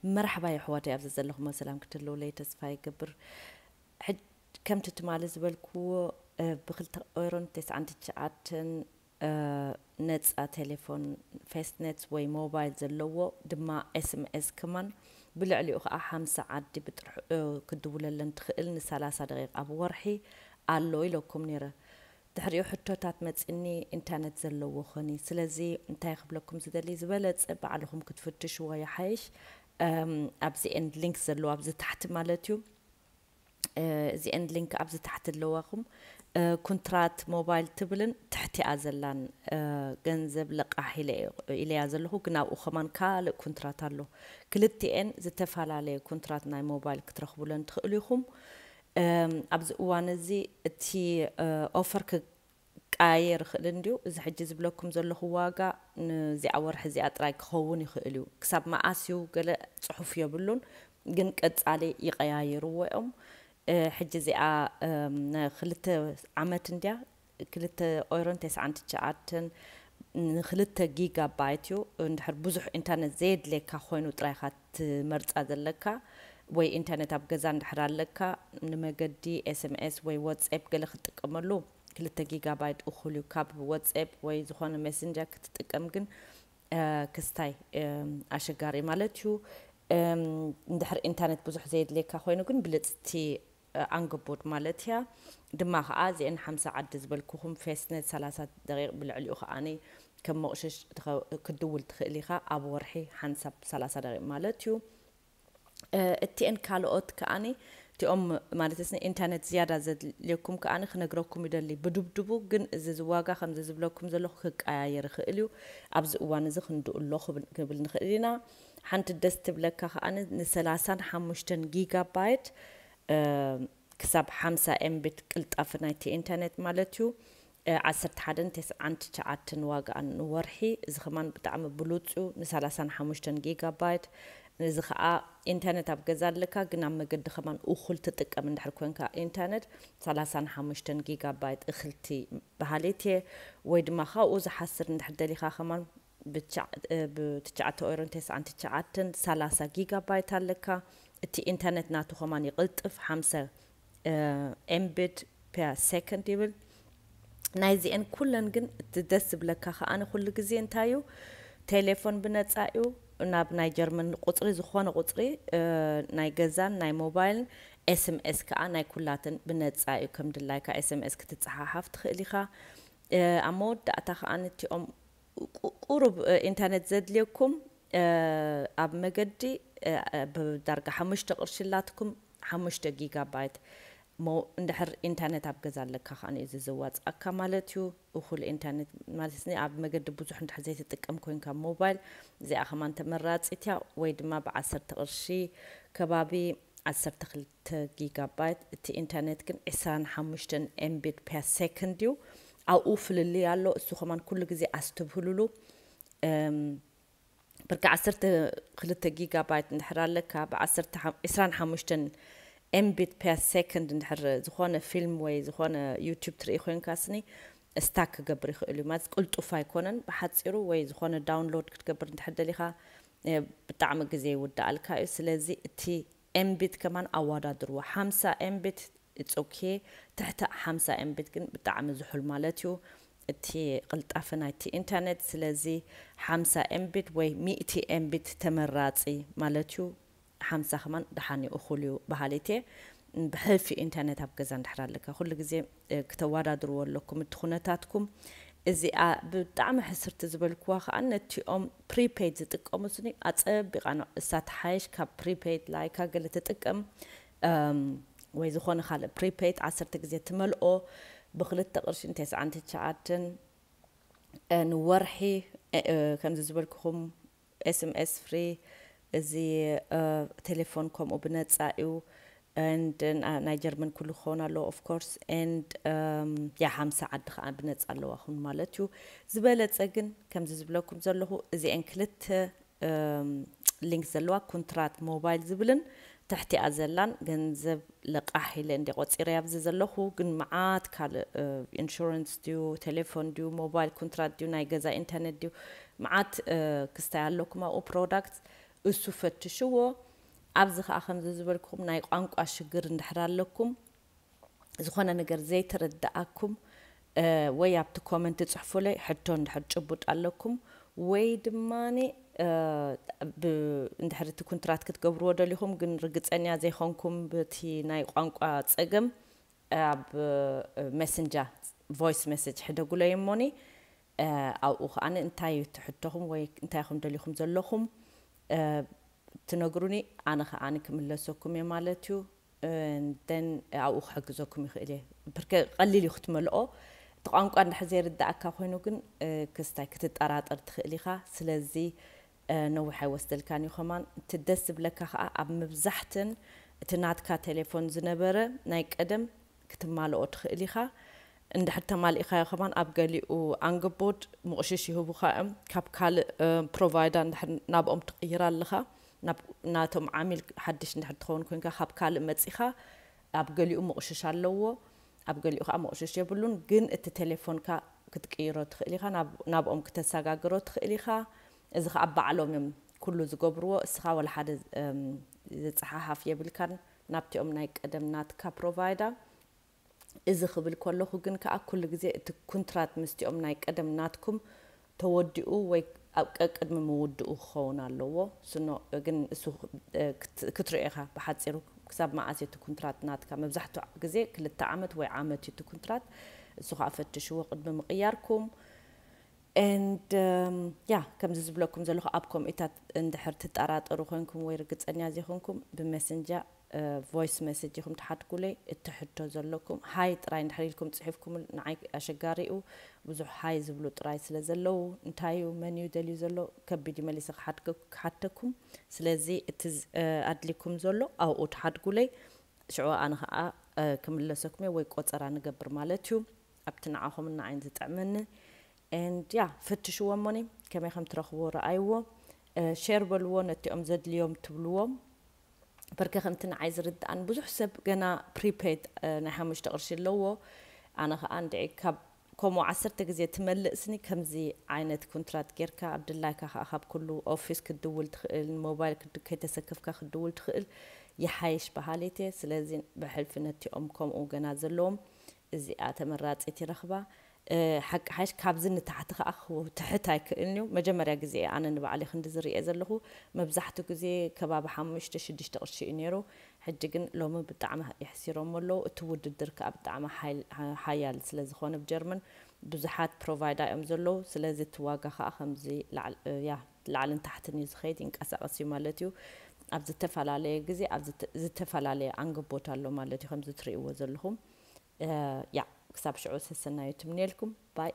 መርሓባ የሕዋተይ፣ ኣብዚ ዘለኹሞ ሰላም ክትህልውለይ ተስፋ ይገብር። ሕጅ ከምቲ ትማሊ ዝበልክዎ፣ እ፣ ብክልተ ኦይሮን ተስዓን ትሽዓተን፣ እ፣ ነጻ ቴሌፎን ፌስትኔት ወይ ሞባይል ዘለዎ ድማ ኤስኤምኤስ ከማን ብልዕሊኡ ኸዓ ሓምሳ ዓዲ ብጥርሑ፣ እ፣ ክድውለለን ትኽእል ንሰላሳ ደቂቕ ኣብ ወርሒ ኣሎ ኢለኩም ነይረ። ድሕሪኡ ሕቶታት መጺኒ፣ ኢንተርነት ዘለዎ ኾኒ። ስለዚ እንታይ ክብለኩም ዝደሊ፣ ዝበለጸ ባዕልኹም ክትፍትሽዎ ይሓይሽ። እም፣ ኣብዚ ኤንድ ሊንክ ዘለዎ ኣብዚ ታሕቲ ማለት እዩ። እ፣ እዚ ኤንድ ሊንክ ኣብዚ ታሕቲ ኣለዋኹም። እ፣ ኩንትራት ሞባይል ትብልን ትሕቲኣ ዘላን፣ እ፣ ገንዘብ ለቃሕ ኢለ-፣ ኢለያ ዘለኹ፣ ግን ኣብኡ ከማን ካልእ ኩንትራት ኣሎ። ክልቲኤን ዝተፈላለየ ኩንትራት ናይ ሞባይል ክትረኽቡለን ትኽእሉ ኢኹም። እም፣ ኣብዚ እዋን እዚ እቲ፣ እ፣ ኦፈር ክቀያየር ይኽእል እንድዩ። እዚ ሕጂ ዝብለኩም ዘለኹ ዋጋ ንዚኣ ወርሒ እዚኣ ጥራይ ክኸውን ይኽእል እዩ። ክሳብ መዓስ እዩ ገለ ጽሑፍ የብሉን፣ ግን ቀጻሊ ይቐያየርዎ እዮም። እ፣ ሕጂ እዚኣ፣ እም፣ ንክልተ ዓመት እንድያ፣ ክልተ ኦይሮን ተስዓን ትሽዓተን ንክልተ ጊጋባይት እዩ። እንድሕር ብዙሕ ኢንተርነት ዘየድልየካ ኮይኑ ጥራይ ኢኻ ትመርጻ ዘለካ፣ ወይ ኢንተርነት ኣብ ገዛ እንድሕር ኣለካ፣ ንመገዲ ኤስኤምኤስ ወይ ዋትስኣፕ ገለ ክትጥቀመሉ ክልተ ጊጋባይት እኹል እዩ። ካብ ዋትስኣፕ ወይ ዝኾነ ሜሴንጀር ክትጥቀም ግን፣ እ፣ ክስታይ፣ እ፣ ኣሸጋሪ ማለት እዩ። እም፣ እንድሕር ኢንተርነት ብዙሕ ዘየድልየካ ኮይኑ ግን ብልጽቲ፣ እ፣ ኣንግቡድ ማለት እያ። ድማ ኸዓ እዚአን ሓምሳ ዓዲ ዝበልኩኹም ፌስትኔት ሰላሳ ደቂቕ ብልዕሊኡ ኸዓኒ ከም መቑሸሽ ትኸ-፣ ክትድውል ትኽእል ኢኻ ኣብ ወርሒ ሓንሳብ ሰላሳ ደቂቕ ማለት እዩ። እ፣ እቲአን ካልኦት ከዓኒ እቲኦም ማለት ስኒ ኢንተርነት ዝያዳ ዘድልየኩም ከዓኒ ክነግረኩም ይደሊ። ብድብድቡ ግን እዚ ዝዋጋ ከምዚ ዝብለኩም ዘለኹ ክቀያየር ይኽእል እዩ። ኣብዚ እዋን እዚ ክንድኡ ኣሎ ክብል፣ ክብል ንኽእል ኢና። ሓንቲ ደስ ትብለካ ከዓኒ ንሰላሳን ሓሙሽተን ጊጋባይት፣ እ፣ ክሳብ ሓምሳ ኤምቢት ቅልጣፈ ናይቲ ኢንተርነት ማለት እዩ። እ፣ ዓሰርተ ሓደን ተስዓን ትሽዓተን ዋጋኣን ንወርሒ። እዚ ከማን ብጣዕሚ ብሉጽ እዩ፣ ንሰላሳን ሓሙሽተን ጊጋባይት። እዚ ኸዓ ኢንተርነት ኣብ ገዛ ኣለካ፣ ግን ኣብ መገዲ ከማን እኹል ትጥቀም እንድሕር ኮንካ ኢንተርነት፣ ሰላሳን ሓሙሽተን ጊጋባይት እኽልቲ በሃሊት እየ። ወይ ድማ ካብኡ ዝሓስር እንድሕር ደሊኻ ከማን ብትሽዓ-፣ እ፣ ብትሽዓተ ኦይሮን ተስዓን ትሽዓተን ሰላሳ ጊጋባይት ኣለካ። እቲ ኢንተርነት ናቱ ከማን ይቕልጥፍ፣ ሓምሳ፣ እ፣ ኤምቢት ፐር ሰከንድ ይብል። ናይዚአን ኩለን ግን እቲ ደስ ዝብለካ ከኣ ንኩሉ ግዜ እንታይ እዩ፣ ቴሌፎን ብነጻ እዩ። ናብ ናይ ጀርመን ቁጽሪ፣ ዝኾነ ቁጽሪ፣ እ፣ ናይ ገዛን ናይ ሞባይልን፣ ኤስኤምኤስ ከኣ ናይ ኩላተን ብነጻ እዩ። ከም ድላይካ ኤስኤምኤስ ክትጸሓሓፍ ትኽእል ኢኻ። እ፣ ኣብ መወዳእታ ከኣ ነቲኦም ቁ-፣ ቁሩብ፣ እ፣ ኢንተርነት ዘድልየኩም፣ እ፣ ኣብ መገዲ፣ እ፣ ብዳርጋ ሓሙሽተ ቅርሺ ኣላትኩም፣ ሓሙሽተ ጊጋባይት። ሞ-፣ እንድሕር ኢንተርነት ኣብ ገዛ ኣለካ ከኣ እዩ እዚ ዘዋጽኣካ ማለት እዩ። እኹል ኢንተርነት ማለት ኒ ኣብ መገዲ ብዙሕ እንድሕር ዘይትጥቀም ኮንካ ሞባይል፣ እዚኣ ከማን ተመራጺት እያ። ወይ ድማ ብዓሰርተ ቅርሺ ከባቢ ዓሰርተ ክልተ ጊጋባይት፣ እቲ ኢንተርነት ግን ዕስራን ሓሙሽተን ኤምቢት ፐር ሰከንድ እዩ። ኣብኡ ፍልልይ ኣሎ። እሱ ከማን ኩሉ ግዜ ኣስተብህሉሉ። እም፣ ብርኪ ዓሰርተ ክልተ ጊጋባይት እንድሕር ኣለካ፣ ብዓሰርተ ሓ-፣ ዕስራን ሓሙሽተን ኤምቢት ፐር ሰከንድ እንድሕር ዝኾነ ፊልም ወይ ዝኾነ ዩቱብ ትርኢ ኮንካ ስኒ ስታክ ክገብር ይኽእል እዩ። ማለት ቅልጡፍ ኣይኮነን ብሓጺሩ፣ ወይ ዝኾነ ዳውንሎድ ክትገብር እንድሕር ደሊኻ፣ እ፣ ብጣዕሚ ግዜ ይውድኣልካ እዩ። ስለዚ እቲ ኤምቢት ከማን ኣወዳድርዎ። ሓምሳ ኤምቢት it's okay፣ ትሕቲ ሓምሳ ኤምቢት ግን ብጣዕሚ ዝሑል ማለት እዩ እቲ ቅልጣፈ ናይቲ ኢንተርነት። ስለዚ ሓምሳ ኤምቢት ወይ ሚእቲ ኤምቢት ተመራጺ ማለት እዩ። ሓምሳ ከማን ደሓን እዩ፣ እኹል እዩ በሃሊት እየ። ብሕልፊ ኢንተርነት ኣብ ገዛ እንድሕር ኣለካ፣ ኩሉ ግዜ፣ እ፣ ክተወዳድርዎ ኣለኩም እቲ ኩነታትኩም። እዚኣ ብጣዕሚ ሕስርቲ ዝበልክዋ ከኣ ነቲኦም ፕሪፔድ ዝጥቀሙ ስኒ ኣጸቢቓ ንሳ ትሓይሽ። ካብ ፕሪፔድ ላይካ ገለ ትጥቀም፣ እም፣ ወይ ዝኾነ ካልእ ፕሪፔድ ዓሰርተ ግዜ ትመልኦ ብክልተ ቅርሽን ተስዓን ትሽዓተን፣ እ፣ ንወርሒ፣ እ፣ እ፣ ከምዚ ዝበልኩኹም ኤስኤምኤስ ፍሪ፣ እዚ፣ እ፣ ቴሌፎን ከምኡ ብነጻ እዩ። And ና-፣ ናይ ጀርመን ኩሉ ክኸውን ኣለዎ of course። And፣ እም፣ ያ ሓምሳ ዓዲ ከኣ ብነጻ ኣለዋ ኹን ማለት እዩ። ዝበለጸ ግን ከምዚ ዝብለኩም ዘለኹ እዚኤን ክልተ፣ እም፣ ሊንክ ዘለዋ ኩንትራት ሞባይል ዝብልን ትሕቲኣ ዘላን ገንዘብ ለቃሕ ኢለ እንደ ቆጺረ ኣብዚ ዘለኹ፣ ግን መዓት ካልእ፣ እ፣ ኢንሹራንስ ድዩ፣ ቴሌፎን ድዩ፣ ሞባይል ኩንትራት ድዩ፣ ናይ ገዛ ኢንተርነት ድዩ፣ መዓት፣ እ፣ ክስታይ ኣለኩም ኣብኡ ፕሮዳክት። እሱ ፈትሽዎ። ኣብዚ ከዓ ከምዚ ዝበልኩም ናይ ቋንቋ ሽግር እንድሕር ኣለኩም፣ ዝኾነ ነገር ዘይተረዳኣኩም ወይ ኣብቲ ኮመንት ጽሕፉለይ ሕቶ እንድሕር ጭቡጥ ኣለኩም ወይ ድማ እንድሕር እቲ ኩንትራት ክትገብርዎ ደሊኹም ግን ርግፀኛ ዘይኮንኩም በቲ ናይ ቋንቋ ፀገም ኣብ ሜሰንጃ ቮይስ ሜሴጅ ሕደጉለይ እሞኒ ኣብኡ ከዓኒ እንታይ እዩ ትሕቶኹም ወይ እንታይ ኢኹም ደሊኹም ዘለኹም ትነግሩኒ ኣነ ከዓኒ ክምለሰኩም እየ ማለት እዩ። ን ኣብኡ ክሕግዘኩም ይኽእል እየ። ብርከ ቀሊል እዩ ክትመልኦ። እቲ ቋንቋ እንድሕር ዘይርዳእካ ኮይኑ ግን ክስታይ ክትጠራጠር ትኽእል ኢኻ። ስለዚ ነዊሕ ኣይወስደልካን እዩ። ከማን እቲ ደስ ዝብለካ ከዓ ኣብ መብዛሕትን እቲ ናትካ ቴሌፎን ዝነበረ ናይ ቀደም ክትማልኦ ትኽእል ኢኻ። እንድሕር ተማሊእካዮ ከማን ኣብ ገሊኡ ኣንግቦድ ምቕሽሽ ይህቡኻ እዮም። ካብ ካልእ ፕሮቫይዳ እንድሕር ናብኦም ትቕይር ኣለኻ፣ ናብ ናቶም ዓሚል ሓድሽ እንድሕር ትኸውን ኮንካ ካብ ካልእ መፂኻ ኣብ ገሊኡ ምቕሽሽ ኣለዎ፣ ኣብ ገሊኡ ከዓ ምቕሽሽ የብሉን። ግን እቲ ቴሌፎንካ ክትቅይሮ ትኽእል ኢኻ፣ ናብኦም ክተሰጋግሮ ትኽእል ኢኻ። እዚ ከዓ ባዕሎም እዮም ኩሉ ዝገብርዎ። እስኻ ወላ ሓደ ዝፀሓሓፍ የብልካን ናብቲኦም ናይ ቀደም ናትካ ፕሮቫይዳ። እዚ ክብል ከለኹ ግን ከዓ ኩሉ ግዜ እቲ ኩንትራት ምስቲኦም ናይ ቀደም ናትኩም ተወዲኡ ወይ ኣብ ቀቅድሚ ምውድኡ ክኸውን ኣለዎ። ስኖ ግን እሱ ክትሪኦ ኢኻ ብሓፂሩ ክሳብ መዓስ እቲ ኩንትራት ናትካ። መብዛሕትኡ ግዜ ክልተ ዓመት ወይ ዓመት እዩ እቲ ኩንትራት። እሱ ከዓ ፈትሽዎ ቅድሚ ምቕያርኩም። And yeah፣ ከምዚ ዝብለኩም ዘለኹ ኣብ ከምኡታት እንድሕር ትጠራጠሩ ኮንኩም ወይ ርግፀኛ ዘይኮንኩም ብመሰንጃ ቮይስ መሰጅ ኢኹም ትሓድጉለይ። እቲ ሕቶ ዘለኩም ሃይ ጥራይ እንድሕር ኢልኩም ፅሒፍኩም ንዓይ ኣሸጋሪኡ ብዙሕ ሃይ ዝብሉ ጥራይ ስለ ዘለዉ እንታይ እዩ መን እዩ ደልዩ ዘሎ ከቢድ እዩ መሊሰ ክሓተኩም። ስለዚ እቲ ኣድሊኩም ዘሎ ኣብኡ ትሓድጉለይ። ሽዑ ኣነ ከዓ ክምለሰኩም እየ ወይ ቆፀራ ንገብር ማለት እዩ። ኣብቲ ንዓኹም ንዓይን ዝጥዕመኒ። And yeah፣ ፈትሽዎ እሞኒ ከመይ ከም ትረኽብዎ ረኣይዎ። ሼር በልዎ ነቲኦም ዘድልዮም ትብልዎም። በርከ ከምቲ ንዓይ ዝርድኣን ብዙሕ ሰብ ገና ፕሪፔድ ናይ ሓሙሽተ ቅርሺ ኣለዎ። ኣነ ከዓ እንድዒ ካብ ከምኡ ዓሰርተ ግዜ ትመልእ ስኒ ከምዚ ዓይነት ኩንትራት ጌርካ ኣብ ድላይካ ከዓ ካብ ኩሉ ኦፊስ ክትድውል ትኽእል፣ ሞባይል ከይተሰከፍካ ክትድውል ትኽእል ይሓይሽ በሃሊት እየ። ስለዚ ብሕልፊ ነቲኦም ከምኡ ገና ዘለዎም እዚኣ ተመራፂት ይረኽባ። ሓቂ ሓይሽ ካብዚ ንታሕቲ ከዓ ትሕት ኣይክእልን እዩ። መጀመርያ ግዜ ኣነ ንባዕሊ ክንዲ ዝርኤ ዘለኹ መብዛሕትኡ ግዜ ከባቢ ሓሙሽተ ሽዱሽተ ቅርሺ እዩ ነይሩ። ሕጂ ግን ሎሚ ብጣዕሚ የሕሲሮሞ ኣለዉ። እቲ ውድድር ከዓ ብጣዕሚ ሓያል ስለ ዝኾነ ብጀርመን ብዙሓት ፕሮቫይዳ እዮም ዘለዉ። ስለዚ እቲ ዋጋ ከዓ ከምዚ ላዕልን ታሕትን እዩ ዝኸይድ ይንቀሳቐስ እዩ ማለት እዩ። ኣብ ዝተፈላለየ ግዜ ኣብ ዝተፈላለየ ኣንግቦት ኣሎ ማለት እዩ ከምዚ ትርእይዎ ዘለኹም። ያ ክሳብ ሽዑ ሰሰናዩ ትምንየልኩም ባይ።